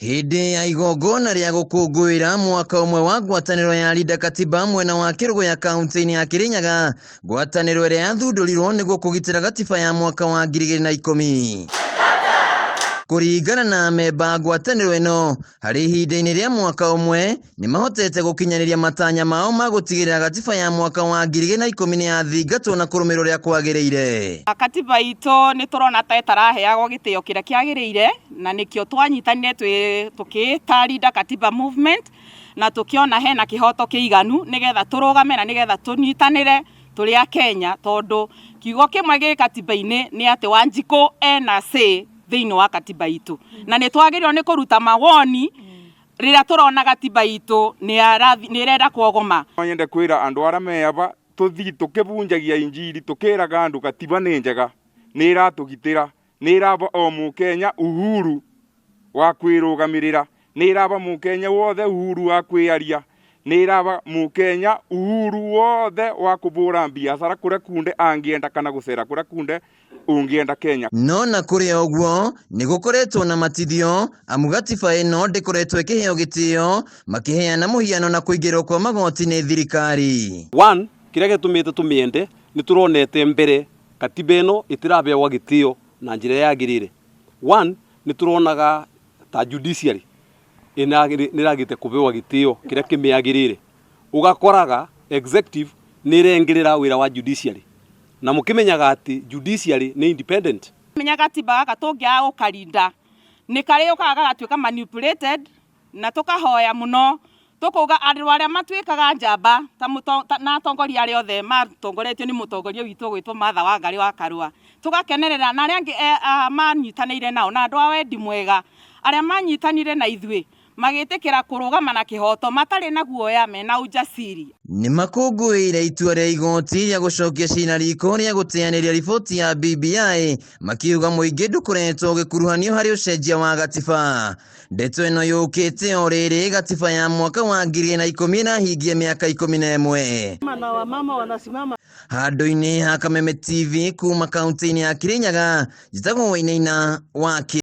Hĩndĩ ya igongona rĩa gũkũngũĩra mwaka ũmwe wa ngwatanĩro ya Linda Katiba mwena wa Kĩrũgũya kaunti-inĩ ya Kĩrĩnyaga, ngwatanĩro ĩrĩa yathundũrirwo nĩguo kũgitĩra gatiba ya mwaka wa 2010. Kũringana na amemba a ngwatanĩro ĩno, harĩ ihinda-inĩ rĩa mwaka ũmwe nĩ mahotete gũkinyanĩria matanya mao ma gũtigĩrĩra gatiba ya mwaka wa 2010 nĩ yathingatwo na kũrũmĩrĩrwo ũrĩa kwagĩrĩire. Katiba itũ nĩ tũrona ta ĩtaraheagwo gĩtĩo kĩrĩa kĩagĩrĩire, na nĩkĩo twanyitanire tũkĩĩta Linda Katiba Movement, na tũkĩona hena kĩhoto kĩiganu nĩgetha tũrũgame na nĩgetha tũnyitanĩre tũrĩ a Kenya, tondũ kiugo kĩmwe gĩ katiba-inĩ nĩ atĩ Wanjikũ ena say thĩinĩ wa katiba itũ, na nĩ twagĩrĩirwo nĩ kũruta mawoni rĩrĩa tũrona gatiba itũ nĩ ĩrenda kuogoma. No nyende kwĩra andũ arĩa me aba tũthiĩ tũkĩbunjagia injiri tũkĩraga andũ gatiba nĩ njega, nĩ ĩratũgitĩra, nĩ ĩraba o mũkenya uhuru wa kwĩrũgamĩrĩra, nĩ ĩraba mũkenya wothe uhuru wa kwĩyaria, nĩ ĩraba mũkenya uhuru wothe wa kũbũra biacara kũrĩa kunde angĩenda kana gũcera kũrĩa kunde ũngĩenda Kenya. No na kũrĩ o ũguo nĩ gũkoretwo na matithio amu gatiba ĩno ndĩkoretwo ĩkĩheo gĩtĩo makĩheana mũhiano na kũingĩrĩrwo kwa magoti nĩ thirikari. One, kĩrĩa gĩtũmĩte tũmĩende nĩ tũronete mbere katiba ĩno ĩtirabewa gĩtĩo na njĩra ĩrĩa yagĩrĩire. One, nĩ tũronaga ta judiciary nĩ ĩragĩte kũbewa gĩtĩo kĩrĩa kĩmĩagĩrĩire. Ũgakoraga executive nĩ ĩrengĩrĩra wĩra wa judiciary. Na mũkĩmenyaga atĩ judiciary nĩ independent. Menya gatiba gaka tũngĩaga gũkarinda nĩ karĩũkaga gagatuĩka manipulated, na tũkahoya mũno tũkauga andũ arĩa matuĩkaga njamba ta na atongoria arĩa othe matongoretio nĩ mũtongoria witũ ũgwĩtwo Martha Wangari wa Karua, tũgakenerera na arĩa angĩ manyitanĩire nao na andũ a wendi mwega arĩa manyitanire na ithuĩ magĩtĩkĩra kũrũgama na kĩhoto matarĩ na guoya mena ujasiri. Nĩ makũngũĩire itua rĩa igoti rĩa gũcokia cira riko rĩa gũteanĩria riboti ya BBI makiuga mũingĩ ndũkoretwo ũgĩkuruhanio harĩ ũcenjia wa gatiba. Ndeto ĩno yũkĩte o rĩrĩ gatiba ya mwaka wa 2010 ĩrahingia mĩaka 11. Na wamama wanasimama Handũ-inĩ ha Kameme TV kuma kaunti-inĩ ya Kirinyaga, njĩtagwo Wainaina wa Kĩ.